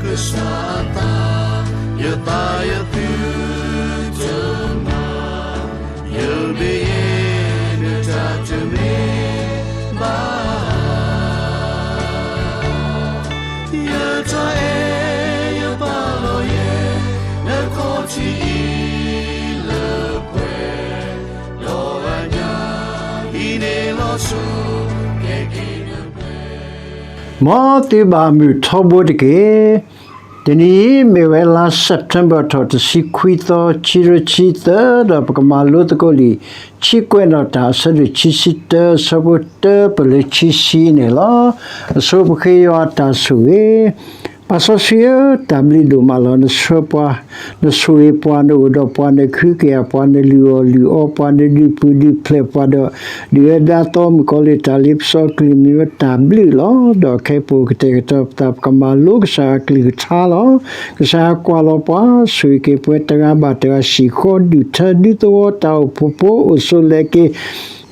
ကစၢ်အသး, ယသးယသုတမၤ, ယမ့ၢ်ယဲနတၢ်တမ့ၢ်ဘၣ်. ယတၢ်အဲၣ်ယပာ်လီၤယဲ နခီၣ်ထံးအံၤလၢပှဲၤ, ဒီးအညၣ်အံၤန့ၣ်လီၤဆီ ကဲက့ၤနပှဲၤ. မ်သုဘၣ်မုာ်ထီဘိတက့ၢ်. တနံၤအံၤမ့ၢ်ဝဲလါ September ထီၣ်တဆံခွံသီ ခံကထိခံဆံသၢ ဒီးပကမၤလိသကိးလံာ် ခံကွဲးနီၣ်တၢ် အဆၢဒိၣ်ခံဆံတၢ အဆၢဖိတၢပၢၢ်လၢခံဆံန့ၣ်လီၤ. အဆိပဃ့ယွၤအတၢ်ဆိၣ်ဂ့ၤ, ပၢ်စီဆှံဧၢ, တၢ်ဘျုးဒိၣ်မးလီၤ. နဆှၢပှၤ, နဆိၣ်ဂ့ၤပှၤ, နအိၣ်ဒီးပှၤ, နခူကယာ်ပှၤ, နလုၢ်အီၣ်လုၢ်အီပှၤ, နဒုးပူၤဒုးဖျဲးပှၤဒီး ဒုၣ်ဝဲဒါသီမုၣ်ကီၤလံၢ်တၢ်လ့ပစီအကလုၢ်မ့ၢ်ဝဲတၢ်ဘျုးလီၤ. ဒီးခဲအံၤပအိၣ်ကတဲာ်ကတီၤပသး ပကမၤလိကစၢ်ယွၤအကလုၢ်ကထါလီၤ. ကစၢ်ယွၤကွၢ်လီၤပှၤ, ဆိၣ်ဂ့ၤက့ၤပှၤတဂၤဘၣ်တဂၤ ဟံၣ်ဃီဒုၣ်ထၢဒူသဝီ တၢ်အိၣ်ဖှိၣ်ဖိအိၣ်ဆိးလဲၤက့ၤ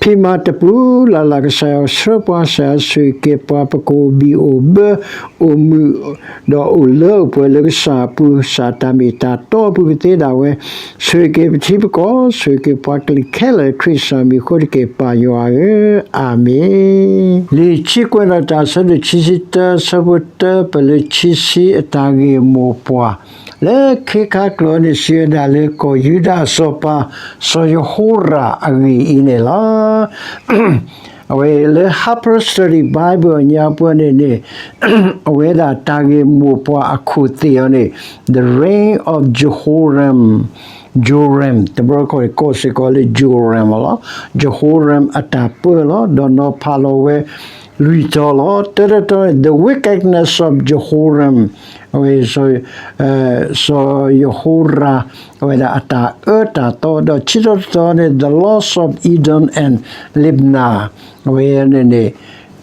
ဖံးမၤတပူၤလၢ်လၢ် ကစၢ်ယွၤဆှၢပှၤ ကစၢ်ယွၤဆိၣ်ဂ့ၤက့ၤပှၤ ပကအိၣ်ဘံၣ်အိၣ်ဘၢ အိၣ်မုာ် ဒီးအိၣ်လၢအိၣ်ပှဲၤလၢကစၢ်အပူၤ ကစၢ်တၢ်မ့ၢ်တၢ်တီအပူၤကသ့ဒၣ်ဝဲ ဆိၣ်ဂ့ၤက့ၤပထံပကီၢ် ဆိၣ်ဂ့ၤက့ၤပှၤကလုာ်ခဲလၢာ် ခရံာ်ကစၢ်မံၤအဃိတက့ၢ် ပၢ်ယွၤဧၢ, အၤမ့ၣ်. လံာ်ခံကွဲးနီၣ်တၢ် အဆၢဒိၣ်ခံဆံတၢ အဆၢဖိတၢပၢၢ်လၢခံဆံအတၢ်ဂ့ၢ်မိၢ်ပှၢ် လၢခံခါကျိၤန့ၣ် စံးဝဲဒၣ်လၢကီၢ်ယူဒၤအစီၤပၤ စီၤယဟိရၣ်အဂ့ၢ်အံၤန့ၣ်လီၤ. အဝဲလၢ Harper Study Bible အညါပှဲၤန့ၣ်န့ၣ် အဝဲဒၣ်တၢ်ဂ့ၢ်မိၢ်ပှၢ်အခိၣ်သ့ၣ်အီၤန့ၣ် The Reign of Jehoram, Joram တဘျီခီၣ်န့ၣ် ကိးစ့ၢ်ကီးလၢ Joram လီၤ. Jehoram အတၢ်ပၢလီၤ. ဒီးနီၤဖးလီၤဝဲ လွံၢ်တီၤလီၤ. တၢတတီၤန့ၣ် The wickedness of Jehoram အဝဲ စီၤယဟိရၣ် အဝဲဒၣ်အတၢ်အၢတၢ်သီ ဒီးခံတီၤတတီၤန့ၣ် the loss of Edom and Libnah အဝဲန့ၣ်န့ၣ်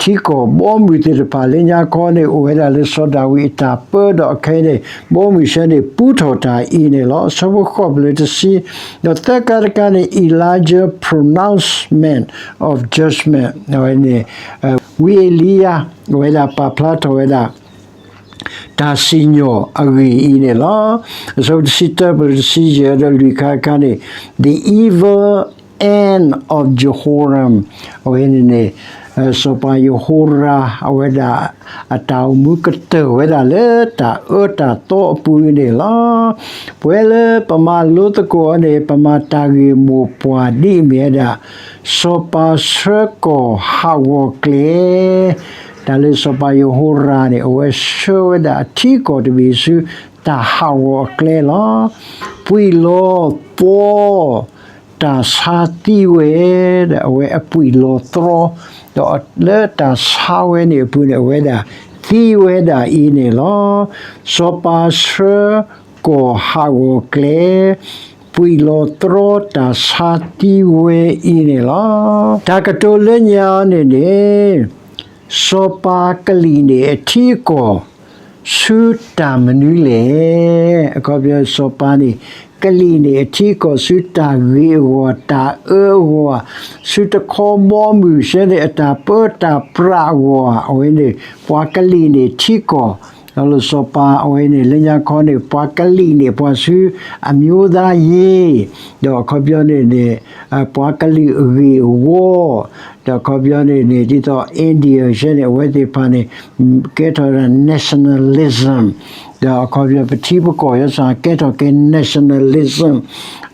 ထံကီၢ်ဘီမုၢ်သ့ၣ်တဖၣ် လၢညါခီန့ၣ် အိၣ်ဝဲဒၣ်လၢစီၤဒၤဝံးအတၢ်ပၢဒီးအခဲအံၤန့ၣ် ဘီမုၢ်ဆၢန့ၣ် ပူထီၣ်တၢ်အံၤန့ၣ်လီၤ. အဆၢဖိဃိးပၢၢ်လၢတဆံ ဒီးသၢကါတကါန့ၣ် Elijah pronouncement of judgment အဝဲန့ၣ် ဝံအ့လံယၤ အဝဲဒၣ်ပာ်ဖျါထီၣ်ဝဲဒၣ် တၢ်စံၣ်ညီၣ်အဂ့ၢ်အံၤန့ၣ်လီၤ. အဆၢဖိတဆံတၢပၢၢ်လၢတဆံယဲၢ် ဒီးလွံၢ်ခါတခါန့ၣ် the evil end of Jehoram အဝဲန့ၣ်န့ၣ် စီၤပၤယဟိရၣ် အဝဲဒၣ်အတၢ်အိၣ်မူကတၢၢ်ဝဲဒၣ်လၢတၢ်အၢတၢ်သီအပူၤအံၤန့ၣ်လီၤ. ပဝဲလၢပမၤလိသကိးအီၤန့ၣ် ပမၤတၢ်ဂ့ၢ်မိၢ်ပှၢ်ဒ်အမ့ၢ်ဝဲဒၣ် စီၤပၤဆှၢကီၢ်ဟးဂီၤကျဲ တၢ်လၢစီၤပၤယဟိရၣ်န့ၣ် အဝဲဆှၢဝဲဒၣ်အထံကီၢ်တဘ့ၣ်ဆူ တၢ်ဟးဂီၤအကျဲလီၤ. ပှံာ်လီၤသီ တၢ်ဆါသံဝဲ ဒီးအဝဲအပှံာ်လီၤသီ ဒီးလၢတၢ်ဆါဝဲန့ၣ်အပူၤန့ၣ် အဝဲဒၣ်သံဝဲဒၣ်အံၤန့ၣ်လီၤ. စီၤပၤဆှၢကီၢ်ဟးဂီၤကျဲ ပှံာ်လီၤသီ တၢ်ဆါသံဝဲအံၤန့ၣ်လီၤ. တၢ်ကတိၤလၢညါန့ၣ်န့ၣ် စီၤပၤကလံာ်န့ၢ်အထံအကီၢ် ဆူတၢ်မနုၤလဲၣ်. အခီပညီ စီၤပၤန့ၣ် ကလံာ်န့ၢ်အထံအကီၢ်ဆူတၢ်ဂ့ၤအဂီၢ် တၢ်အၢအဂီၢ်, ဆူတခီဘီမုၢ်ဆၢန့ၣ် အတၢ်ပၢတၢ်ပြးအဂီၢ်, အဝဲန့ၣ် ပှၤကလံာ်န့ၢ်ထံကီၢ် ဒီးလၢစီၤပၤအဝဲန့ၣ် လၢညါခီန့ၣ် ပှၤကလံာ်န့ၢ်ပှၤဆူ အမျိုးသားရေး, ဒီးအခီပညီန့ၣ်န့ၣ် ပှၤကလုာ်အဂ့ၢ်အဝီ, ဒီးအခီပညီန့ၣ်န့ၣ် ဒ်သိး India ဆၢန့ၣ် အဝဲသ့ၣ်တဖၣ်န့ၣ် ကဲထီၣ်ဝဲဒၣ် nationalism, ဒီးအခီပညီပထံပကီၢ်ယဲစ့ၢ်ကီး ကဲထီၣ်က့ၤ nationalism,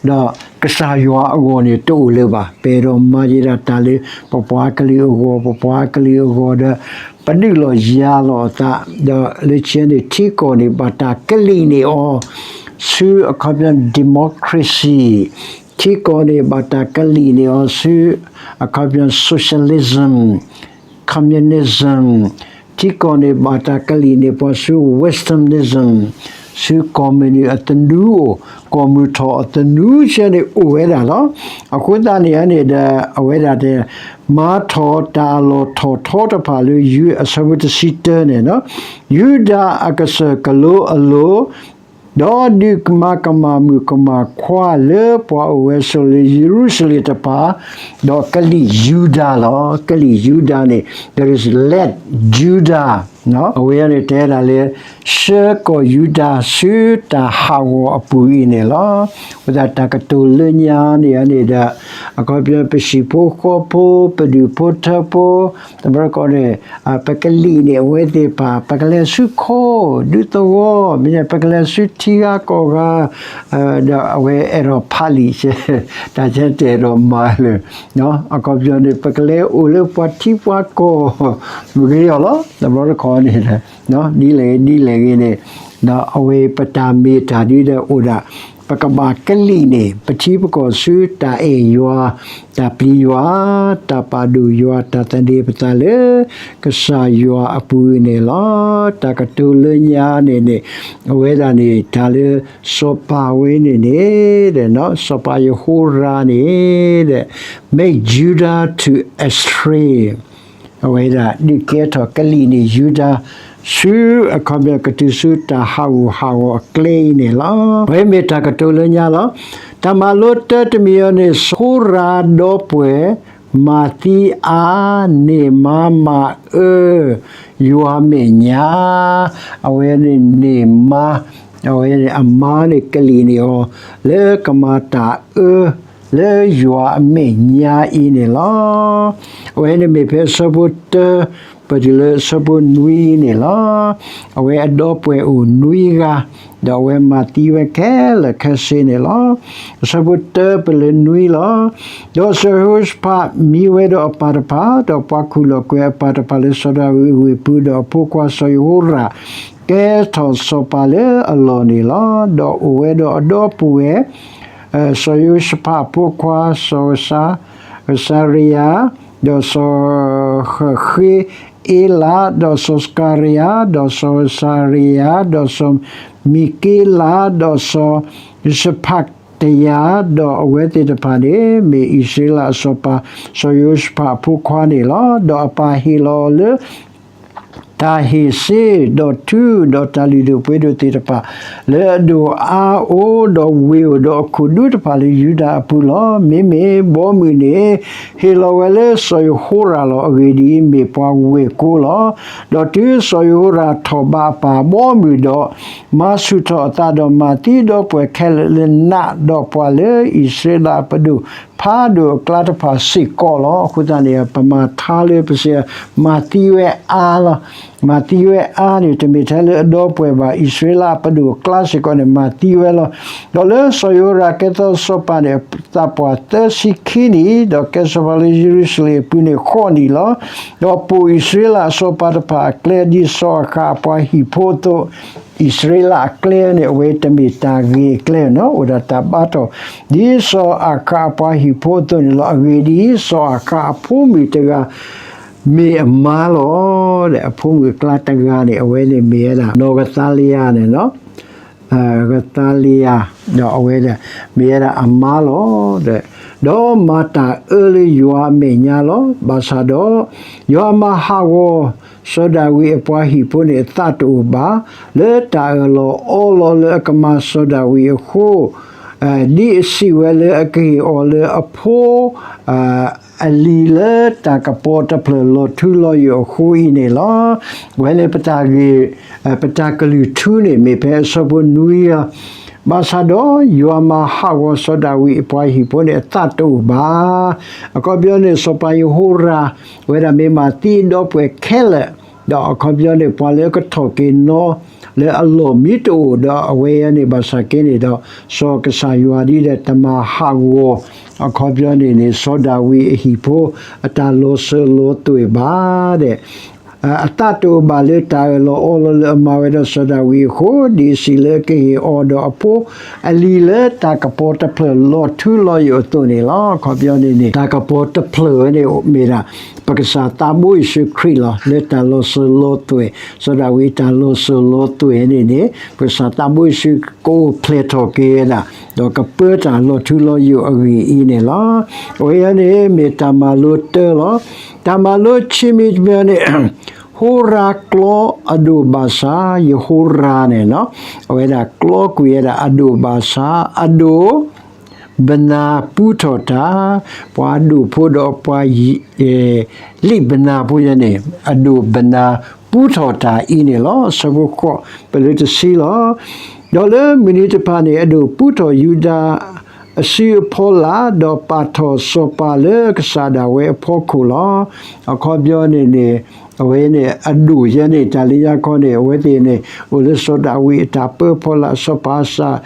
ဒီးကစၢ်ယွၤအဂီၢ်န့ၣ် တအိၣ်လၢၤဘၣ်. ပအဲၣ်ဒိးမၤယံာ်ဒၣ်တၢ်လၢ ပပှၤကလုာ်အဂီၢ်, ပပှၤကလုာ်အဂီၢ်ဒီး ပဒုးလီၤယၤလီၤအသး, ဒီးလၢခံန့ၣ် ထံကီၢ်န့ၣ် ဘၣ်တၢ်ကလံာ်န့ၢ်အီၤ ဆူအခီပညီ democracy, ထံကီၢ်န့ၣ် ဘၣ်တၢ်ကလံာ်န့ၢ်အီၤဆူ အခီပညီ socialism, communism, ထံကီၢ်န့ၣ် ဘၣ်တၢ်ကလံာ်န့ၢ်ပှၤဆူ westernism, ဆူကီၢ်မုၢ်နုာ်အသနူအိၣ်, ကီၢ်မုၢ်ထီၣ်အသနူဆၢန့ၣ်အိၣ်ဝဲဒၣ်လီၤ. အဃိသတးန့ၣ်န့ၣ်ဒီး အဝဲဒၣ်တဲ မၤထီၣ်တၢ်အလီၢ်ထီၣ်ထီတဖၣ်လၢ အဆၢဖိတဆံတၢန့ၣ်, ယူဒၤအကစၢၢ်ကလိအလိၤ, ဒီးဒုးမၤကမၣ်မုၣ်ကမၣ်ခွါလၢပှၤအိၣ်ဝဲဆိးလၢယရူၤၡလ့ၣ်တဖၣ်, ဒီးကလံာ်ယူဒၤလီၤ. ကလံာ်ယူဒၤန့ၣ် that is led Judah အဝဲန့ၣ်တဲဒၣ်လၢ ဆှၢကီၢ်ယူဒၤဆူတၢ်ဟးဂီၤအပူၤအံၤန့ၣ်လီၤ. အဃိသတးတၢ်ကတိၤလၢညါန့ၣ်န့ၣ်ဒီး အခီပညီပဟံၣ်ဖိဃီဖိ ပဒူၣ်ဖိထၢဖိ တဘျီတခီၣ်န့ၣ် ပကလံၣ်န့ၣ် အဝဲသ့ၣ်တဖၣ် ပကလဲၤဆူခိၣ်ဒူသဝီ မ့ၢ်န့ၣ် ပကလဲၤဆူထံဂၤကီၢ်ဂၤ ဒီးအဝဲအဲၣ်ဒိးဖးလံာ် တၢ်ဆဲတအဲၣ်ဒိးမၤလၢ အခီပညီန့ၣ် ပကလဲၤအိၣ်လၢပှၤထံပှၤကီၢ် မ့ၢ်ဂ့ၤအီၤလီၤ. တဘျီတခီၣ်န့ၣ် ဒ်လဲၣ်ဂ့ၤဒ်လဲၣ်ဂ့ၤန့ၣ် ဒီးအဝဲပတၢ်မ့ၢ်တၢ်ဒ်ဒီးအိၣ်ဒၣ် ပကဘၣ်ကလံၣ်န့ၣ် ပထံပကီၢ်ဆူတၢ်အဲၣ်ယွၤ တၢ်ပျံၤယွၤ တၢ်ပာ်ဒိၣ်ယွၤ တၢ်သန့ၤပသးလၢ ကစၢ်ယွၤအပူၤန့ၣ်လီၤ. တၢ်ကတိၤလၢညါန့ၣ်န့ၣ် အဝဲဒၣ်န့ၣ် တၢ်လၢ စီၤပၤဝဲန့ၣ်န့ၣ် စီၤပၤယဟိရၤန့ၣ် make Judah to astray အဝဲဒၣ်ဒုးကဲထီၣ်ကလံၣ်န့ၣ် ယူဒၤ ဆူအခီပညီကတုၤဆူတၢ်ဟးဂူာ်ဟးဂီၤအကျဲအံၤန့ၣ်လီၤ. အဝဲမ့ၢ်တၢ်ကတိၤလၢညါလီၤ. တၢ်မၤလိတၢတမံၤအံၤန့ၣ် စီၤဟိရၤဒီပုၢ်ဝဲၢ် မၤသံအါ န့ၢ်မါမၤအၢ ယွၤအမဲာ်ညါ အဝဲန့ၣ်န့ၢ်မါ အဝဲန့ၣ်အမါန့ၣ်ကလံၣ်န့ၢ်အီၤ လၢကမၤတၢ်အၢ လၢယွၤအမဲာ်ညါအံၤန့ၣ်လီၤ. အဝဲန့ၣ်မ့ၢ်ဖဲအဆၢဖိတၢ ပတုၤလၢအဆၢဖိနွံအံၤန့ၣ်လီၤ. အဝဲအဒီပုၢ်ဝဲၢ်အိၣ်နွံဂၤ ဒီးအဝဲမၤသံဝဲခဲလၢာ်ခဲဆ့န့ၣ်လီၤ. အဆၢဖိတၢပလၢနွံလီၤ. ဒီးစီၤယဟိၤၡဖးမံဝဲဒီးအပၢ်တဖၣ်, ဒီးပှၤခူၣ်လီၤကွဲၤအပၢ်တဖၣ်လၢစီၤဒၤဝံးအဝ့ၢ်ပူၤ, ဒီးအဖိခွါစီၤယဟိရၣ် ကဲထီၣ်စီၤပၤလၢအလီၢ်န့ၣ်လီၤ. ဒီးအိၣ်ဝဲဒီးအဒီပုၢ်ဝဲၢ် စီၤယဟိၤၡဖးအဖိခွါ စီၤဧစၤရယၤ, ဒီးစီၤဃဃ့အ့လး, ဒီးစီၤစကၤရယၤ, ဒီးစီၤဧစၤရယၤ, ဒီးစီၤမံၤက့လး, ဒီးစီၤယၡဖးတယၤ, ဒီးအဝဲသ့ၣ်တဖၣ်န့ၣ် မ့ၢ်အံၣ်စရ့လးအစီၤပၤ စီၤယဟိၤၡဖးအဖိခွါန့ၣ်လီၤ. ဒီးအပၢ်ဟ့ၣ်လီၤအီၤလၢ တၢ်ဟ့ၣ်စ့, ဒီးထူ, ဒီးတၢ်လုၢ်ဒိၣ်ပှ့ၤဒိၣ်သ့ၣ်တဖၣ် လၢအဒိၣ်အါအိၣ်, ဒီးဝ့ၢ်အိၣ်, ဒီးအခိၣ်ဒူတဖၣ်လၢယူဒၤအပူၤလီၤ. မ့မ့ၢ်ဘီမုၢ်န့ၣ် ဟ့ၣ်လီၤဝဲလၢစီၤယဟိရၣ်လီၤ. အဂ့ၢ်ဒ်အံၤ, မ့ၢ်ပှၤဝဲၢ်ကိလီၤ. ဒီးတုၤစီၤယဟိရၣ်ထီၣ်ဘးအပၢ်ဘီမုၢ်ဒီး, မၤဆူၣ်ထီၣ်အသးဒီးမၤသံဒီပုၢ်ဝဲၢ်ခဲလၢာ်လၢနး, ဒီးပှၤလၢအံၣ်စရ့လးအပဒိၣ်ဖးဒိၣ်အကျါတဖၣ်စ့ၢ်ကီးလီၤ. အဃိသတးန့ၣ် ပမၤထါလၢပစံး မၤသံဝဲအါလီၤ. မၤသံဝဲအါန့ၣ် တမ့ၢ်ထဲလၢအဒီပုၢ်ဝဲၢ်ဘၣ်, အံၣ်စရ့လးအပဒိၣ်အကျါစ့ၢ်ကီးန့ၣ် မၤသံဝဲလီၤ. ဒီးလၢစီၤယဟိရၣ်ကဲထီၣ်စီၤပၤန့ၣ် သးပှၢ်သၢဆံခံနံၣ်, ဒီးကဲစီၤပၤလၢယရူၤၡလ့ၣ်အပူၤန့ၣ်ဃိးနံၣ်လီၤ. ဒီးပိာ်အံၣ်စရ့လးအစီၤပၤတဖၣ်အကျဲ ဒ်စီၤအၤဃးအပှၤဟံၣ်ဖိအသိး, အံၣ်စရ့လးအကျဲန့ၣ် အဝဲတမ့ၢ်တၢ်ဂ့ၤအကျဲနီၤ, အိၣ်ဒၣ်တၢ်ဘါထီၣ် ဒ်စီၤအၤဃးအပှၤဟံၣ်ဖိအသိးန့ၣ်လီၤ. အဂ့ၢ်ဒ်အံၤ, စီၤအၤဃးအဖိမုၣ်တဂၤ မ့ၢ်အမါလီၤ. ဒီးအဖိမုၣ်အကျါတဂၤန့ၣ် အဝဲန့ၣ်မ့ၢ်ဝဲဒၣ် နီၢ်ကသါလယၤန့ၣ်လီၤ. ကသါလယၤ, ဒီးအဝဲဒၣ် မ့ၢ်ဝဲဒၣ်အမါလီၤ. ဒီးမၤတၢ်အၢလၢယွၤအမဲာ်ညါလီၤ. ဘၣ်ဆၣ်ဒီး ယွၤမၤဟးဂီၤ စီၤဒၤဝံးအပှၤဟံၣ်ဖိန့ၣ် အသးတအိၣ်ဘၣ် လၢတၢ်အၢၣ်လီၤအီလီၤလၢအကမၤစီၤဒၤဝံးအဃိ ဒ်အစံးဝဲလၢအကဟ့ၣ်အီၤလၢအဖိ အလံၤလၢတၢ်ကပီၤတဖျၢၣ်လီၤထူလီၤယိာ်အဃိအံၤန့ၣ်လီၤ. အဝဲန့ၣ်ပတၢ်ဂ့ၢ် ပတၢ်ကလုၢ်ထူန့ၣ် မ့ၢ်ဖဲအဆၢဖိနွံလီၤ. ဘၣ်ဆၣ်ဒီးယွၤမၤဟးဂီၤစီၤဒၤဝံးအပှၤဟံၣ်ဖိန့ၣ် အသးတအိၣ်ဘၣ်. အခီပညီန့ၣ် စီၤပၤယဟိရၣ် အဝဲဒၣ်မ့ၢ်မၤသံအဒီပုၢ်ဝဲၢ်ခဲလၢာ်, ဒီးအခီပညီန့ၣ် ပှၤလၢအကထီၣ်က့ၤနီၤ လၢအလီၢ်မ့ၢ်တအိၣ်ဒီးအဝဲအံၤန့ၣ် ဘၣ်ဆၣ်က့န့ၣ်ဒီး စီၤကစၢ်ယွၤဒ်ဒီးတမၤဟးဂီၤ အခီပညီန့ၣ်န့ၣ် စီၤဒၤဝံးအဟံၣ်ဖိ အတၢ်လီၤစၢၤလီၤသွဲၣ်ဘၣ်ဒီး အသးတအိၣ်ဘၣ်လၢတၢ်အၢၣ်လီၤအီလီၤလၢအမၤဝဲဒီးစီၤဒၤဝံးအဃိ ဒ်အစံးလၢကဟ့ၣ်အီၤဒီးအဖိ အလံၤလၢတၢ်ကပီၤတဖျၢၣ်လီၤထူလီၤယိာ်အသိးန့ၣ်လီၤ. အခီပညီန့ၣ်န့ၣ် တၢ်ကပီၤတဖျၢၣ်ဝဲန့ၣ်မ့ၢ်ဒၣ် ပကစၢ်သးဘိယ့ၣ်ၡူးခရံာ်လီၤ. လၢတၢ်လီၤစၢၤလီၤသွဲၣ် စီၤဒၤဝံးတၢ်လီၤစၢၤလီၤသွဲၣ်န့ၣ်န့ၣ် ပကစၢ်သးဘိယ့ၣ်ၡူးကအိၣ်ဖျဲၣ်ထီၣ်က့ၤဝဲဒၣ် ဒီးကပၢတၢ်လီၤထူလီၤယိာ်အဂ့ၢ်အံၤန့ၣ်လီၤ. အဝဲအံၤန့ၣ် မ့ၢ်တၢ်မၤလိတၢလီၤ. တၢ်မၤလိဆံးမံၤတမံၤန့ၣ် ဟိရၤကျီအဒိၣ်ဘၣ်ဆၣ် ယဟိရၤန့ၣ်နီၤ အဝဲဒၣ်ကျီကွံာ်ဝဲဒၣ်အဒိၣ်ဘၣ်ဆၣ် အဒိၣ် ဘနၤပူထီၣ်တၢ်, ပှၤဒိၣ်ဖိဒီးပှၤ လံာ်ဘနၤဖိယဲန့ၣ် အဒိၣ်ဘနၤ ပူထီၣ်တၢ်အံၤန့ၣ်လီၤ. အဆၢဖိဃိး ပလၢတဆံလီၤ. ဒီးလၢမုၢ်နံၤတဖၣ်န့ၣ် အဒိၣ်ပူထီၣ်ယူဒၤအစုအဖီလာ်, ဒီးပာ်ထီၣ်စီၤပၤလၢကစၢ်ဒၣ်ဝဲအဖီခိၣ်လီၤ. အခီပညီန့ၣ်န့ၣ် အဝဲန့ၣ် အဒိၣ်ယဲန့ၣ် တၢ်လၢညါခီန့ၣ် အဝဲသ့ၣ်န့ၣ် အိၣ်လၢစီၤဒၤဝံးအတၢ်ပၢဖီလာ်, စီၤပၤအစၢ်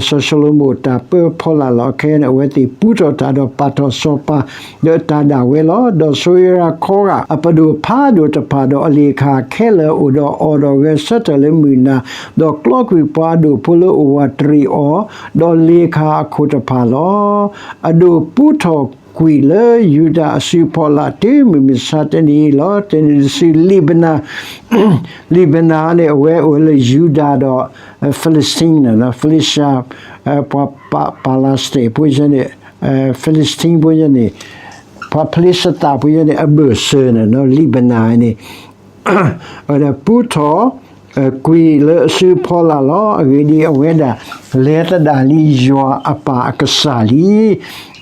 စီၤၡလိၤမိၣ်တၢ်ပၢဖီလာ်လီၤ. အခဲအံၤန့ၣ် အဝဲသ့ၣ်ပူထီၣ်တၢ်ဒီးပာ်ထီၣ်စီၤပၤ ဒီးတၢ်ဒၣ်ဝဲလီၤ. ဒီးစီၤယိၤရၣ်ခီဂာ် အပဒိၣ်ဖးဒိၣ်တဖၣ်ဒီးအလ့ၣ်ခၣ်ခဲလၢာ်အိၣ်ဒီးအီၤ, ဒီးဂဲၤဆၢထၢၣ်လၢမုၢ်နၤ, ဒီးကျီကွံာ်ပှၤဒိၣ်ဖိလၢအအိၣ်ဝးတရံးအီၤ, ဒီးလ့ၣ်ခၣ်အခိၣ်တဖၣ်လီၤ. အဒိၣ်ပူထီၣ်ကွံာ်လၢယူဒၤအစုဖီလာ် တုၤမုၢ်မဆါတနံၤအံၤလီၤ. တနံၤတစု လံာ်ဘနၤ, လံာ်ဘနၤန့ၣ် အဝဲအိၣ်လၢယူဒၤဒီး Philistine န့ၣ်, Philistia, ပှၤ Palestine ဖိယဲန့ၣ်, Philistine ဖိယဲန့ၣ်, ပှၤဖလ့ၡသးဖိယဲန့ၣ် အဘၢၣ်စၢၤန့ၣ် လံာ်ဘနၤန့ၣ် အဝဲဒၣ်ပူထီၣ်ကွံာ်လၢအစုဖီလာ်လီၤ. အဂ့ၢ်ဒ်အံၤ, အဝဲဒၣ်လဲၤသဒၣ်လံယွၤအပၢ်အကစၢ်လံ.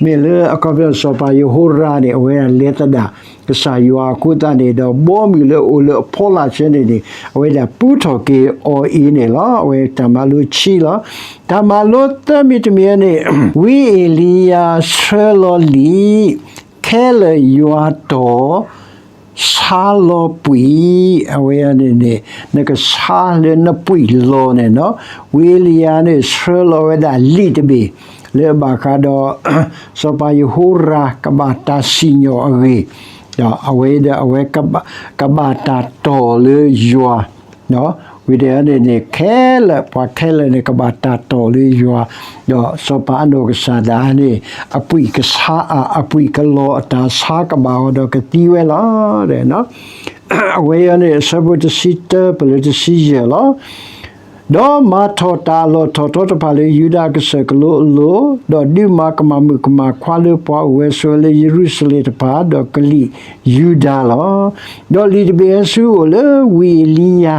မ့ၢ်လၢအခီပညီစီၤပၤယဟိရၤန့ၣ် အဝဲဒၣ်လဲၤသဒၣ်ကစၢ်ယွၤအဃိသတးန့ၣ်ဒီး ဘီမုၢ်လၢအအိၣ်လၢအဖီလာ်ဆၢန့ၣ်န့ၣ် အဝဲဒၣ်ပူထီၣ်က့ၤအီၤအံၤန့ၣ်လီၤ. အဝဲတၢ်မၤလိခံလီၤ. တၢ်မၤလိသၢမံၤတမံၤန့ၣ် ဝံအ့လံယၤဆှၢလီၤလံာ် ခဲလၢာ်ယွၤတီၢ် ဆါလီၤပှံာ်, အဝဲန့ၣ်န့ၣ် နကဆါလၢနပှံာ်လီၤန့ၣ်လီၤ. ဝံအ့လံယၤန့ၣ် ဆှၢလီၤဝဲဒၣ်လံာ်တဘ့ၣ် လၢအဘၣ်ဃးဒီး စီၤပၤယဟိရၤကဘၣ်တၢ်စံၣ်ညီၣ်အဂ့ၢ်, ဒီးအဝဲဒီးအဝဲကဘၣ်တၢ်တီၢ်လၢယွၤ ဝံၤဒီးန့ၣ်န့ၣ် ခဲလၢာ် ပှၤခဲလၢာ်န့ၣ် ကဘၣ်တၢ်တီၢ်လၢယွၤ, ဒီးစီၤပၤအနီၢ်ကစၢ်ဒၣ်န့ၣ် အပှံာ်ကဆါ အပှံာ်ကလီၤအတၢ်ဆါကဘၣ်အီၤဒီးကသံဝဲလီၤ. အဝဲအံၤန့ၣ် အဆၢဖိတဆံတၢ ပလၢတဆံယဲၢ်လီၤ. ဒီးမၤထီၣ်တၢ်အလီၢ်ထီၣ်ထီတဖၣ်လၢယူဒၤကစၢၢ်ကလိအလိၤ, ဒီးဒုးမၤကမၣ်မုၣ်ကမၣ်ခွါလၢပှၤအိၣ်ဝဲဆိးဝဲလၢယရူၤၡလ့ၣ်တဖၣ်, ဒီးကလံၣ်ယူဒၤလီၤ. ဒီးလံာ်တဘ့ၣ်ဟဲဆူအအိၣ်လၢဝံအ့လံယၤ,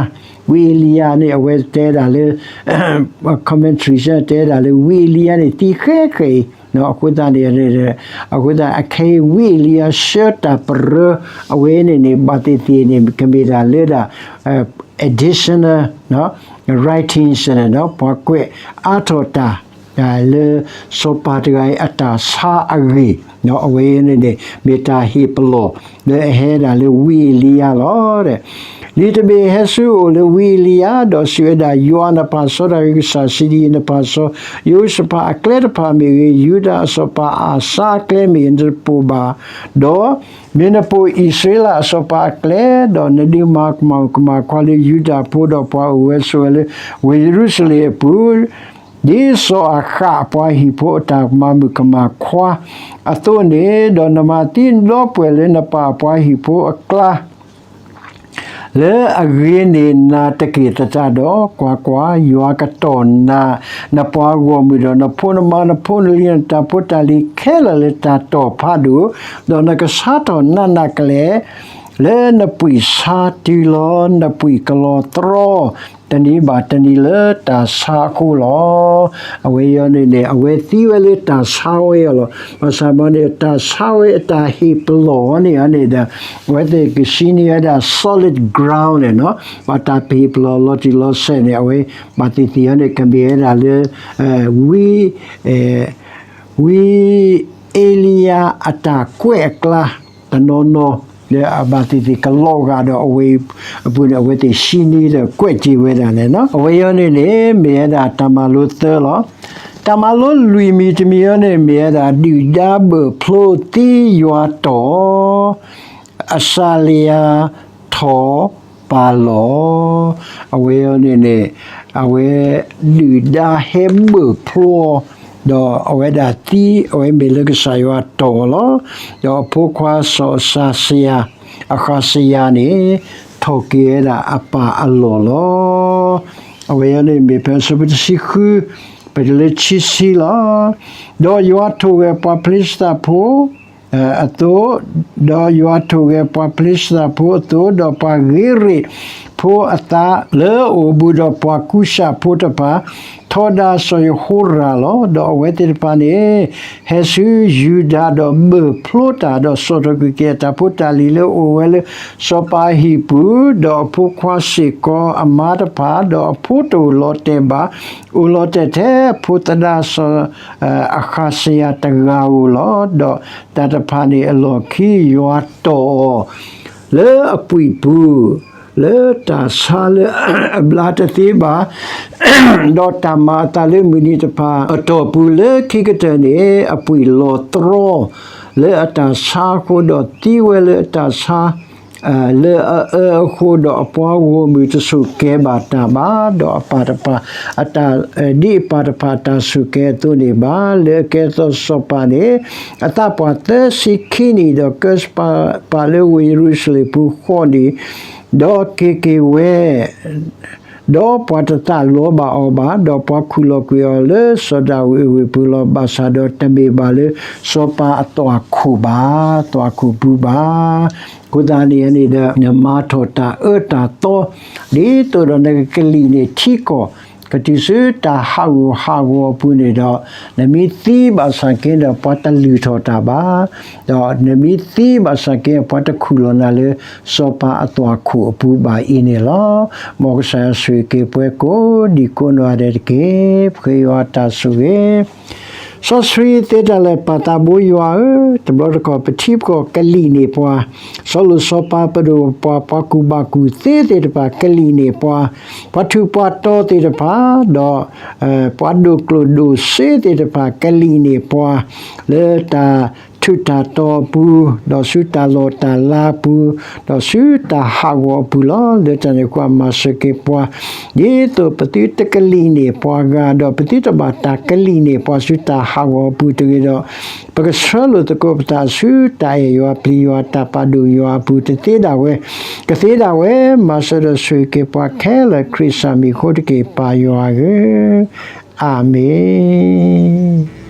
ဝံအ့လံယၤန့ၣ် အဝဲတဲဒၣ်လၢ commentary တဲဒၣ်လၢ ဝံအ့လံယၤန့ၣ် သံဃဲဃဲအံၤ, အဃိသတးန့ၣ် အဃိသတး အခဲအံၤ ဝံအ့လံယၤဆှၢတၢ်ပရၢ အဝဲန့ၣ်န့ၣ် ဘၣ်သ့ၣ်သ့ၣ်န့ၣ် ကမ့ၢ်ဒၣ်လၢဒၣ် additional writings န့ၣ် ပှၤကွဲးအါထီၣ်တၢ် လၢစီၤပၤတဂၤအံၤအတၢ်ဆါအဂ့ၢ်, အဝဲန့ၣ်န့ၣ် မ့ၢ်တၢ်ဟ့ၣ်ပလီၢ် လၢအဟဲဒၣ်လၢဝံအ့လံယၤလီၤ. လံာ်တဘ့ၣ်ဟဲဆူအအိၣ်လၢဝံအ့လံယၤ, ဒီးစံးဝဲဒၣ်, ယွၤနပၢ်စီတၢ်ဂ့ၤ, ကစၢ်စံးဒ်အံၤ, နပၢ်စီၤယဟိၤၡဖးအကျဲတဖၣ်မ့ၢ်ဂ့ၤ, ယူဒၤအစီၤပၤအၤစါအကျဲမ့ၢ်ဂ့ၤ, နတပိာ်ဘၣ်, ဒီးမ့ၢ်နပိာ်အံၣ်စရ့လးအစီၤပၤအကျဲ, ဒီးနဒုးမၤကမၣ်မုၣ်ကမၣ်ခွါလၢယူဒၤဖိဒီးပှၤအိၣ်ဝဲဆိးဝဲလၢ ဝ့ၢ်ယရူၤၡလ့ၣ်အပူၤ ဒ်စီၤအၤဃးအပှၤဟံၣ်ဖိအတၢ်မၤမုၣ်ကမၣ်ခွါအသိးန့ၣ်, ဒီးနမၤသံနဒီပုၢ်ဝဲၢ်လၢနပၢ်အပှၤဟံၣ်ဖိအကျါ လၢအဂ့ၤန့ၢ်နၤတက့ၢ်သတးဒီး, ကွၢ်ကွၢ်, ယွၤကတီၢ်နၤ, နပှၤဂီၢ်မုၢ်ဒီးနဖိနမါ, နဖိနလံၤ, နတၢ်ဖိတၢ်လံၤခဲလၢာ်လၢတၢ်တီၢ်ဖးဒိၣ်, ဒီးနကဆါထီၣ်နးနးကလဲာ် လၢနပှံာ်ဆါတုၤလီၤ, နပှံာ်ကလီၤတြီ တနံၤဘၣ်တနံၤလၢတၢ်ဆါအဃိလီၤ. အဝဲအံၤန့ၣ်န့ၣ် အဝဲသံဝဲလၢတၢ်ဆါဝဲအလီၢ်, ဘၣ်ဆၣ်မ့ၢ်န့ၣ် တၢ်ဆါဝဲအတၢ်ဟ့ၣ်ပလီၢ်န့ၣ်န့ၣ်ဒီး အဝဲသ့ၣ်ကဆံနံၤဝဲဒၣ် solid ground န့ၣ်လီၤ. ဘၣ်တၢ်ဟ့ၣ်ပလီၢ်လီၤတံၢ်လီၤဆဲးန့ၣ် အဝဲဘၣ်သ့ၣ်သ့ၣ်အံၤန့ၣ် ကမ့ၢ်ဝဲဒၣ်လၢ ဝံ ဝံအ့လံယၤအတၢ်ကွဲးအကျါ တနီၤနီၤ လၢအဘၣ်သ့ၣ်သ့ၣ်ကလီၤဂာ်ဒီးအဝဲအပူၤန့ၣ် အဝဲသ့ၣ်ဆံနံၤဒီးကွဲးက့ၤဝဲဒၣ်န့ၣ်လီၤ. အဝဲအံၤန့ၣ်န့ၣ် မ့ၢ်ဝဲဒၣ်တၢ်မၤလိသၢလီၤ. တၢ်မၤလိလွံၢ်မံၤတမံၤအံၤန့ၣ် မ့ၢ်ဝဲဒၣ်ဒုၣ်ဒါဘၢၣ်ဖျိသံယွၤတီၢ် အစၤလယၤထီၣ်ပာ်လီၤ. အဝဲအံၤန့ၣ်န့ၣ် အဝဲဒုၣ်ဒါဟဲဘၢၣ်ဖျိအီၤ, ဒီးအဝဲဒၣ်သံ အဝဲမ့ၢ်လၢကစၢ်ယွၤတီၢ်အီၤလီၤ. ဒီးအဖိခွါစီၤအဃးစယၤ, အဃးစယၤန့ၣ် ထီၣ်က့ၤဝဲဒၣ်အပၢ်အလီၢ်လီၤ. အဝဲအံၤန့ၣ်မ့ၢ်ဖဲအဆၢဖိတဆံဃု ပတုၤလၢခံဆံလီၤ. ဒီးယွၤထိၣ်ဂဲၤပှၤဖလ့ၡသးဖိ အသိး, ဒီးယွၤထိၣ်ဂဲၤပှၤဖလ့ၡသးဖိအသိး, ဒီးပှၤဂ့ၤရ့ၣ် ဖိအသးလၢအအိၣ်ဘူးဒီးပှၤကူၡ်ဖိတဖၣ်, ထီဒါစီၤယဟိရၣ်လီၤ. ဒီးအဝဲသ့ၣ်တဖၣ်န့ၣ် ဟဲဆူယူဒၤဒီးဘၢၣ်ဖျိတၢ်, ဒီးဆီၣ်ထွဲကွံာ်က့ၤအတၢ်ဖိတၢ်လံၤလၢအအိၣ်ဝဲလၢစီၤပၤအဟံၣ်ပူၤ, ဒီးအဖိခွါစ့ၢ်ကီးအမါတဖၣ်, ဒီးအဖိတအိၣ်လီၤတဲာ်ဘၣ်, အိၣ်လီၤတဲာ်ထဲအဖိသဒါစီၤ အဃးစယၤတဂၤဧိၤလီၤ. ဒီးတၢ်တဖၣ်န့ၣ်အလီၢ်ခံ ယွၤတီၢ်အီၤလၢအပှံာ်ပူၤ, လၢတၢ်ဆါလၢအဘျါတသ့ဘၣ်, ဒီးတၢ်မၤအသးလၢမုၢ်နံၤတဖၣ်အတီၢ်ပူၤလၢခံကတၢၢ်န့ၣ် အပှံာ်လီၤတြီ လၢအတၢ်ဆါအဃိ, ဒီးသံဝဲလၢအတၢ်ဆါ လၢအအၢအဃိ, ဒီးအပှၤဂီၢ်မုၢ်တဆိၣ်ကဲၤဘၣ်တၢ်ဘၣ်, ဒီးအပၢ်တဖၣ်အတၢ်, ဒ်အပၢ်တဖၣ်အတၢ်ဆိၣ်ကဲၤအသိးန့ၣ်ဘၣ်. လၢအကဲထီၣ်စီၤပၤန့ၣ် အသးပှၢ်သၢဆံခံနံၣ်, ဒီးကဲစီၤပၤလၢဝ့ၢ်ယရူၤၡလ့ၣ်ပူၤဃိးနံၣ်, ဒီးက့ၤက့ၤဝဲ ဒီးပှၤတသးလီဘၣ်အီၤဘၣ်, ဒီးပှၤခူၣ်လီၤကွံာ်အီၤလၢစီၤဒၤဝံးအဝ့ၢ်ပူၤလီၤ. ဘၣ်ဆၣ်ဒီးတမ့ၢ်ဘၣ်လၢစီၤပၤအသွၣ်ခိၣ်ဘၣ်, သွၣ်ခိၣ်ပူၤဘၣ်. အဃိသတးန့ၣ်န့ၣ်ဒီး နမၤထီၣ်တၢ်အၢတၢ်သီ ဒ်သိးဒီးနကကလံၣ်န့ၢ်ထံကီၢ် ကတုၤဆူတၢ်ဟးဂူာ်ဟးဂီၤအပူၤန့ၣ်ဒီး, နမ့ၢ်သံဘၣ်ဆၣ်က့ဒီး ပှၤတလုၢ်ထီၣ်တၢ်ဘၣ်, ဒီးနမ့ၢ်သံဘၣ်ဆၣ်က့ ပှၤတခူၣ်လီၤနၤလၢ စီၤပၤအသွၣ်ခိၣ်အပူၤဘၣ်အံၤန့ၣ်လီၤ. မ်ကစၢ်ယွၤဆိၣ်ဂ့ၤက့ၤပှၤကိးဒံကိးနီၢ်ဂၤဒဲးတက့ၢ်. ပဃ့ယွၤတၢ်ဆိၣ်ဂ့ၤ စီဆှံသ့တၢ်လၢာ်ပၢ်သးဘိယွၤဧၢ, တဘျီတခီၣ်ပထံပကီၢ်ကလံၣ်န့ၢ်ပှၤ, စီၤလိၤစီၤပၤပဒိၣ်ပှၤ, ပှၤကူၣ်ဘၣ်ကူၣ်သ့သ့ၣ်တဖၣ်ကလံၣ်န့ၢ်ပှၤ, ပှၤထူးပှၤတီၤသ့ၣ်တဖၣ်, ဒီး ပှၤဒိၣ်ကျိၣ်ဒိၣ်စ့သ့ၣ်တဖၣ်ကလံၣ်န့ၢ်ပှၤ, လၢတၢ်ထူးတၢ်တီၤအပူၤ, ဒီးဆူတၢ်လီၢ်တၢ်လၤအပူၤ, ဒီးဆူတၢ်ဟးဂီၤအပူၤလီၤ. လၢတၢ်န့ၣ်အဃိ မၤစၢၤက့ၤပှၤ, ဒ်သိးပသုတကလံၣ်န့ၢ်ပှၤဂၤ, ဒီးပသုတဘၣ်တၢ်ကလံၣ်န့ၢ်ပှၤဆူတၢ်ဟးဂီၤအပူၤတဂ့ၤဒီး, ပကဆှၢလိာ်သကိးပသးဆူတၢ်အဲၣ်ယွၤပျံၤယွၤတၢ်ပာ်ဒိၣ်ယွၤအပူၤတသ့ဒၣ်ဝဲ, ကသ့ဒၣ်ဝဲ, မၤစၢၤဒီးဆိၣ်ဂ့ၤက့ၤပှၤခဲလၢာ်ခရံာ်စၢ်မံၤအဃိတက့ၢ် ပၢ်ယွၤဧၢ, အၤမ့ၣ်.